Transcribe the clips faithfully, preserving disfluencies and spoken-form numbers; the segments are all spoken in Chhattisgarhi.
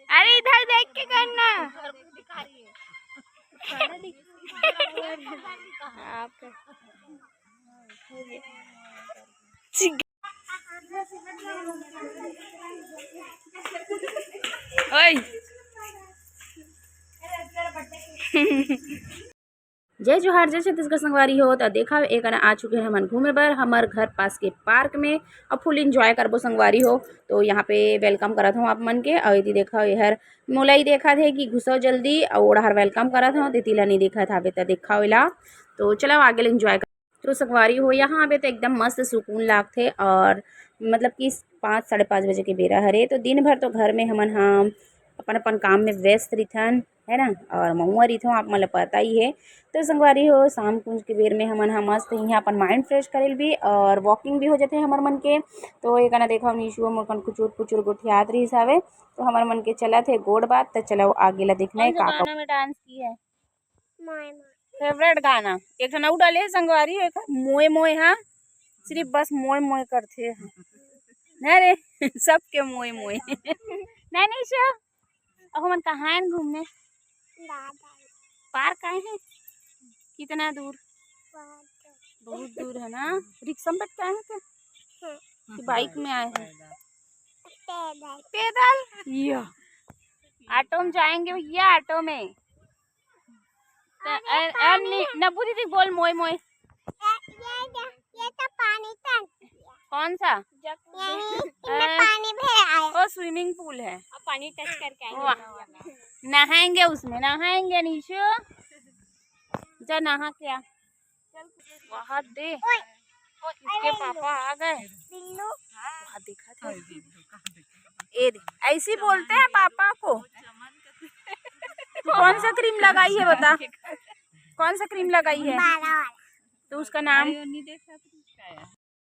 अरे, इधर देख के करना। आप ओए। जय जोहार, जय छत्तीसगढ़ संगवारी हो। तो देखा, एक आ चुके हैं हमन घूमे बर हमर घर पास के पार्क में, और फुल एंजॉय करबो संगवारी हो। तो यहाँ पे वेलकम करत हूँ आप मन के, और यदि देखा, एहर मोला ही देखा थे कि घुसो जल्दी, और ओड़हर वेलकम करत हूँ, तेती ला नहीं देखा था, तो देखा एला। तो चलो आगे ले एंजॉय। तो संगवारी हो, यहाँ आबे तो एकदम मस्त सुकून लागथे, और मतलब कि पाँच, साढ़े पाँच बजे के बेरा हरे, तो दिन भर तो घर में हमन ह अपन अपन काम में व्यस्त रिथन, है ना, और महुआ रिथों, आप मन ल पता ही है। तो संगवारी हो, शाम कुंज के बेर में हमन ह मस्त यहाँ अपन माइंड फ्रेश करेल भी और वॉकिंग भी हो जाथे हमर मन के। तो ये कना देखो, निशु मोर कन कुचुर पुचुर गोठियात रहिस हवे, तो हमर मन के चलत हे गोठ बात। तो चलो आगे ला देखना है कौन सा का का गाना में डांस की है। मोए मोए। फेवरेट गाना एक ठन अउ डाले हे संगवारी हो, एक मोए मोए, हाँ, सिर्फ बस मोए मोए करथे। ना रे, सबके मोए मोए। ना निशु, अब हमन कहाँ आएन घूमने? दादा। पार्क आए हैं। कितना दूर? बहुत दूर। बहुत दूर है ना। रिक्शा में बैठ के आए हैं क्या? हाँ। कि बाइक में आए हैं? पैदल। पैदल? या। ऑटो में जाएंगे भैया, ऑटो में। तो अरे, ए, ए, पानी नि-, है। नब्बू दीदी बोल, मोए मोए। ये, ये, ये, ये तो पानी टंकी है। कौन सा? यही, इसमें ए, पानी भरा है। वो स्विमिंग पूल है। अब पानी टच करके आएंगे। वाह। नहाएंगे उसमें, नहाएंगे निशु। जा नहा के आ। वहाँ दे। ओए, इसके ओए, पापा आ गए। बिल्लू। वहाँ देखा था। ये दे, ऐसे ही बोलते हैं पापा को। तू कौन सा क्रीम लगाई है बता? कौन सा क्रीम लगाई है? बारह वाला। तो उसका नाम?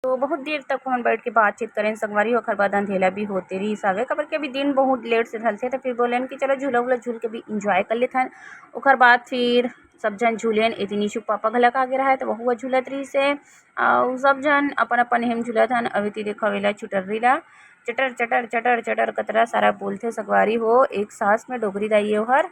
तो बहुत देर तक हमन बैठ के बातचीत करेन संगवारी, ओखर बाद अंधेला भी होते रहिस हवे, काबर कि अभी दिन बहुत लेट से ढलथे, तो फिर बोलेन कि चलो झूला वूला झूल के भी एंजॉय कर लेथन। ओखर बाद फिर सब झन झूलेन, एती निशु पापा घलक आगे रहा है, तो वहू ह झूलत रहिस हे। अउ सब झन अपन अपन हेम झूलत हन। अभी ती देखो एला चुटर्री ला चटर चटर चटर चटर कतरा सारा बोलथे संगवारी हो, एक सांस में डोगरी दाई हे ओहर।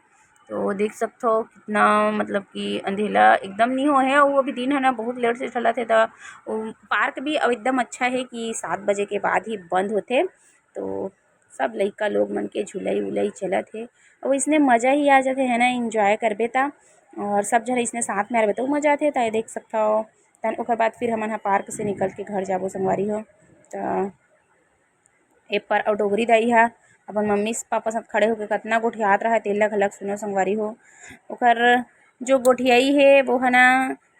तो देख सकथो कितना, मतलब कि अंधेला एकदम नहीं हो है, वो अभी दिन है ना, बहुत लेट से ढलत है। तो वो पार्क भी अब एकदम अच्छा है कि सात बजे के बाद ही बंद होथे। तो सब लइका लोग मन के झुलई उलई चलत हे, अउ इसने मजा ही आ जाथे, है ना, एंजॉय करबे ता। और सब झन इसने साथ में आरबे तो मजा आथे। त ये देख सकथव, तहन ओकर बाद फिर हमन ह पार्क से निकल के घर जाबो संगवारी हो। त एपर अउ डोगरी दाई ह अपन मम्मी पापा साथ खड़े होके कतना गोठियात रहय, तेला घलक सुनो संगवारी हो। ओकर जो गोठियाई हे, वो ह ना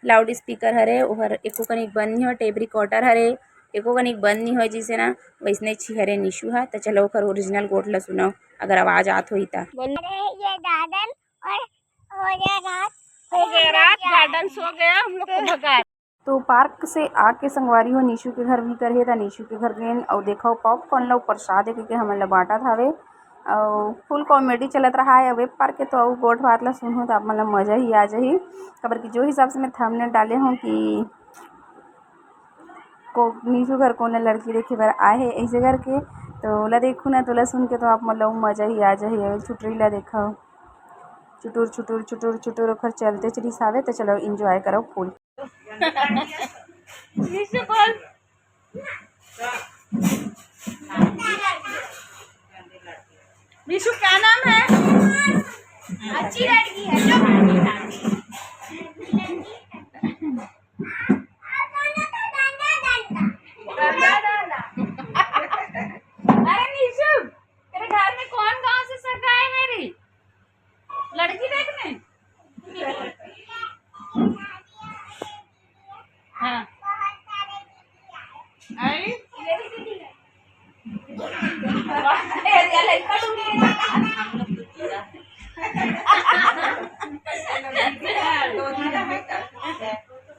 लाउड स्पीकर हरे, ओहर एको कनिक बंद नइ होय, टेप रिकॉर्डर हरे, एको कनिक बंद नइ होय, जइसे ना वइसने छिहरे निशु ह। त चलो ओकर ओरिजिनल गोठ ल सुनव, अगर आवाज आत होही त। बोल। अरे ये दादन और हो गया रात। हो गया रात, गार्डन सो गया, हम लोग को भगा। तो पार्क से आके संगवारी हो निशु के घर भी करे हे, त निशु के घर गेन अउ देखव पॉपकॉर्न ल प्रसाद कहिके हमन ल बांटत हवे। अउ फुल कॉमेडी चलत रहा है। अउ ए पार्क के तो अउ गोठ बात ल सुनहू त आप मन ल मजा ही आ जाही, काबर कि जो हिसाब से मैं थंबनेल डाले हूँ कि को निशु घर कोनो लड़की देखे बर आए हे ऐसे करके, तो ओला देखहू ना, तो ओला सुन के तो आप मन ल अउ मजा ही आ जाही। अउ चुटरी ला देखव, चुटुर चुटुर चुटुर चुटुर ओखर चलते चलिस हावे। तो चलो एंजॉय करव फुल। निशु बोल। निशु क्या नाम है? अच्छी लड़की है जो। अरे निशु, तेरे घर में कौन गांव से सगा आए हैं रे? लड़की देखने? हाँ। आई?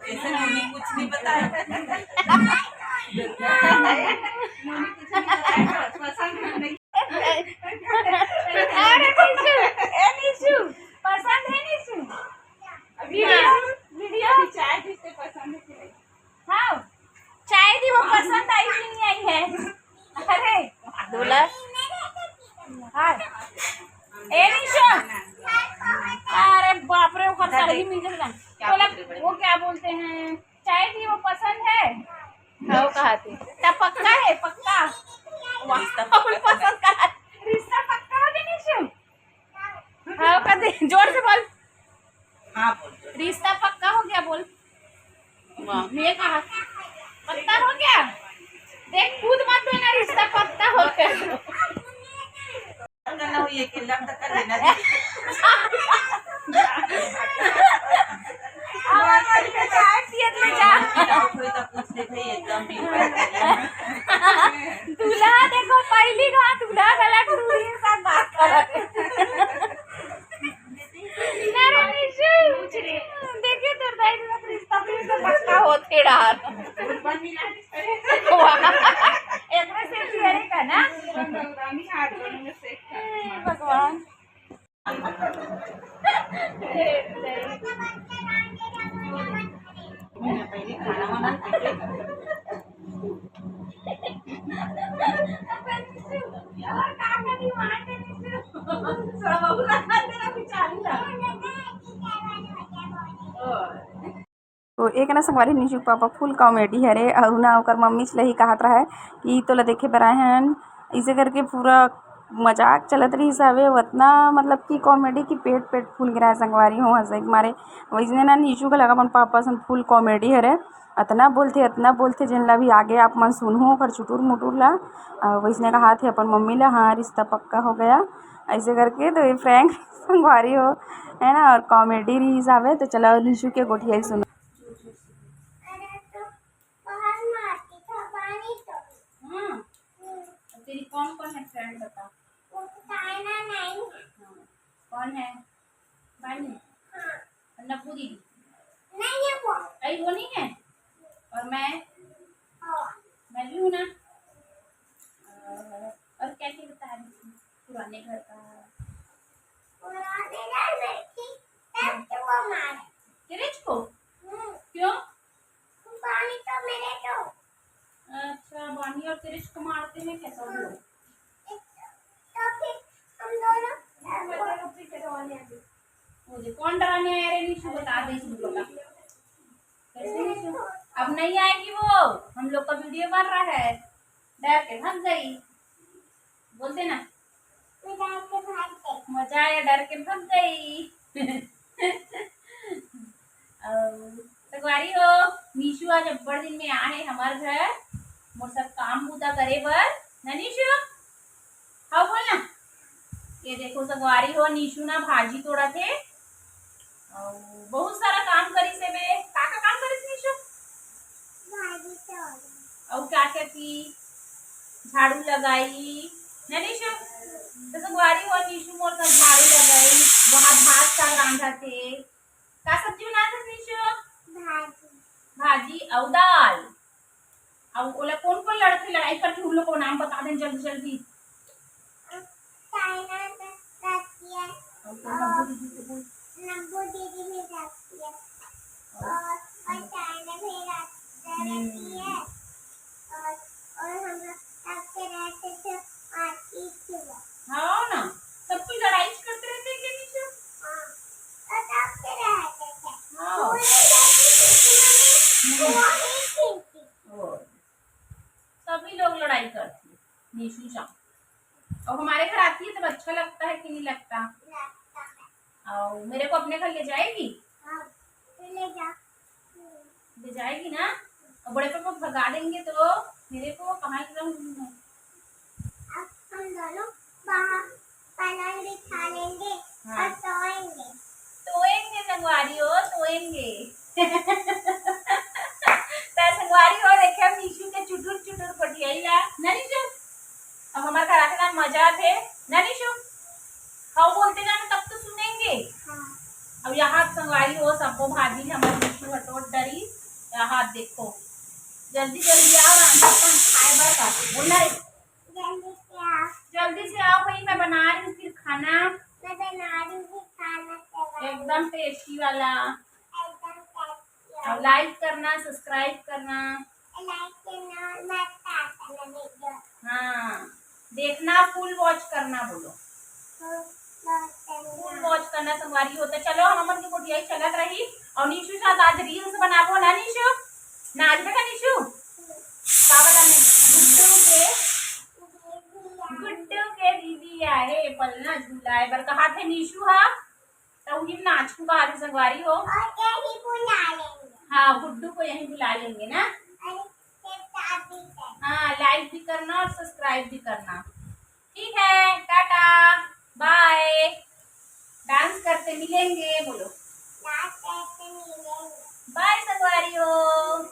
ऐसे मम्मी कुछ नहीं पता है। मम्मी कुछ नहीं पता है, पसंद नहीं। अरे निशु, ए निशु, पसंद है निशु? Video, video. चाय पीते पसंद है कि नहीं? हाँ, चाय दी वो पसंद आई कि नहीं आई है? अरे, दूल्हा। हाँ। अपन पसंद का रिश्ता पक्का हो गया निशु? हाँ, कर दे, जोर से बोल। हाँ, बोल, जोर से। रिश्ता पक्का हो गया, बोल। वाह। मैं कहा, पक्का हो गया? देख, खुद मत बोलना, रिश्ता पक्का हो गया। करना हो, ये खेलना तो कर लेना दीदी। आवाज बंद कर, चाय पियत में जा। कोई तो पूछ ले भाई, एकदम भी। दूल्हा देखो, पहली बार दूल्हा गला टूरी के साथ बात कर रहे। ना रे निशु, पूछ रहे। देखिए, तोर दाई के साथ रिश्ता फिर से पक्का होत हे डार। वाह। एकरे से भी अरे का ना? भगवान। तो एक ना संगवारी, निशु के पापा full comedy हरे, अउ ना ओकर मम्मी ल ही कहत रहे कि "तोला देखे बर आए हन", इसे करके पूरा मजाक चलत रहिस हवे, अतना मतलब कि comedy कि पेट, पेट फूल गे रहे संगवारी हो हंसे के मारे। वइसने ना निशु के लगा अपन पापा सन full comedy हरे, अतना बोलथे, अतना बोलथे, जेन ला भी आगे आप मन सुनहू ओकर चुटुर मुटुर ला। अउ वइसने कहा थे अपन मम्मी ला, "हाँ, रिश्ता पक्का हो गया", ऐसे करके। तो ये prank संगवारी हो, है ना, और comedy रहिस हवे। तो चलो निशु के गोठिया ही सुनो। अरे तो बाहर मारती था पानी तो। हाँ। हम्म। तो तेरी कौन कौन है friend बता? वो तो चाइना नहीं है। हाँ। कौन है? बानी? हाँ। और नब्बू दीदी? नहीं है वो। अरे वो नहीं है? और मैं? हाँ। मैं भी हूँ ना। और, और क्या क्या बता रही थी? पुराने घर का। पुराने घर में थी, तब तो वो मारे। किरिच को? हम्म। क्यों? पानी तो मेरे तो। अच्छा, बानी और किरिच को मारते हैं क्या सब लोग? तो फिर हम दोनों वो जो कौन डराने आया रे निशु, बता दे इसको, बता। कैसे निशु? अब नहीं आएगी वो, हम लोग का video बन रहा है। डर के भाग गई। बोलते ना। मजा आया, डर के भाग गई। मजा आया, डर के भाग गई। अउ संगवारी हो, निशु आज अब्बड़ दिन में आए हे हमर घर, मोर सब काम बूता करे बर, ना निशु? हाँ, बोल ना। ये देखो संगवारी हो, निशु ना भाजी तोड़त हे। अउ बहुत सारा काम करिस हे बे। का का काम करिस निशु? भाजी तोड़े। अउ क्या क्या की? झाड़ू लगाई, ना निशु? तो संगवारी हो, निशु मोर का झाड़ू लगाई, वहाँ भात साग रांधत हे। का सब्जी बनात हे निशु? भाजी। भाजी अउ दाल। अब ओला कौन कौन लड़थे लड़ाई करथे, उन लोग को नाम बता दें जल्दी जल्दी। चाइना में रहती है। और तो नब्बू दीदी को बोल। नब्बू दीदी भी रहती है। और, और चाइना भी रहती है। हम्म। और, और हम लोग सबसे रहते थे आती थी वो। हाँ ना, सब कोई लड़ाई करते रहते हैं क्या निशु? हाँ, तो सबसे रहते थे। हाँ। वो नहीं रहती थी, मम्मी, हम्म। वो नहीं थी। ओ, सभी लोग लड़ाई करती है निशु शाम। और हमारे घर आती है तब अच्छा लगता है कि नहीं लगता? लगता है। और मेरे को अपने घर ले जाएगी? हाँ, ले जा। ले जाएगी ना? और बड़े पापा भगा देंगे तो मेरे को कहाँ ले जाऊंगी मैं? अब हम दोनों बाहर पलंग बिछा लेंगे हाँ। और सोएंगे। सोएंगे संगवारी हो, सोएंगे। तो संगवारी हो, देखे हम निशु के चुटुर चुटुर पटियाई ला। ना निशु? अब हमारे घर आके ना मजा आथे। ना निशु? हाँ बोलते जाना तब तो सुनेंगे। हाँ। अब यहाँ संगवारी हो, सबको भाजी हमारे निशु हटोट डरी। यहाँ देखो, जल्दी जल्दी आओ, रांधा अपन खाए बर का। बोलना रे। जल्दी से आओ। जल्दी से आओ भाई, मैं बना रही हूँ फिर खाना। मैं बना रही हूँ खाना, चलो। एकदम tasty वाला। एकदम tasty वाला। और like करना, subscribe करना। Like करना, मत करना video। हाँ, देखना, full watch करना बोलो। Full watch करना। Full watch करना संगवारी हो। तो चलो, हम अपन के कोठियाई चलत रही। और निशु साथ आज reels बनाबो ना निशु? ना आज बेटा निशु? का वाला में? गुड्डू के। ये आहे पलना झूला है बर कहा थे नीशु हा, तो उही नाचू कहा थे संगवारी हो। और यही बुला लेंगे। हाँ, गुड्डू को यहीं बुला लेंगे ना। और इसके साथ भी करना। हाँ, like भी करना और subscribe भी करना। ठीक है, टाटा, bye। Dance करते मिलेंगे, बोलो। Dance करते मिलेंगे। Bye संगवारी हो।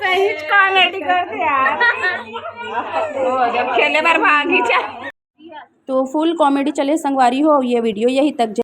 सही comedy करते यार। ओ, जब खेले बर भागी जा। तो full comedy चले संगवारी हो, ये video यही तक।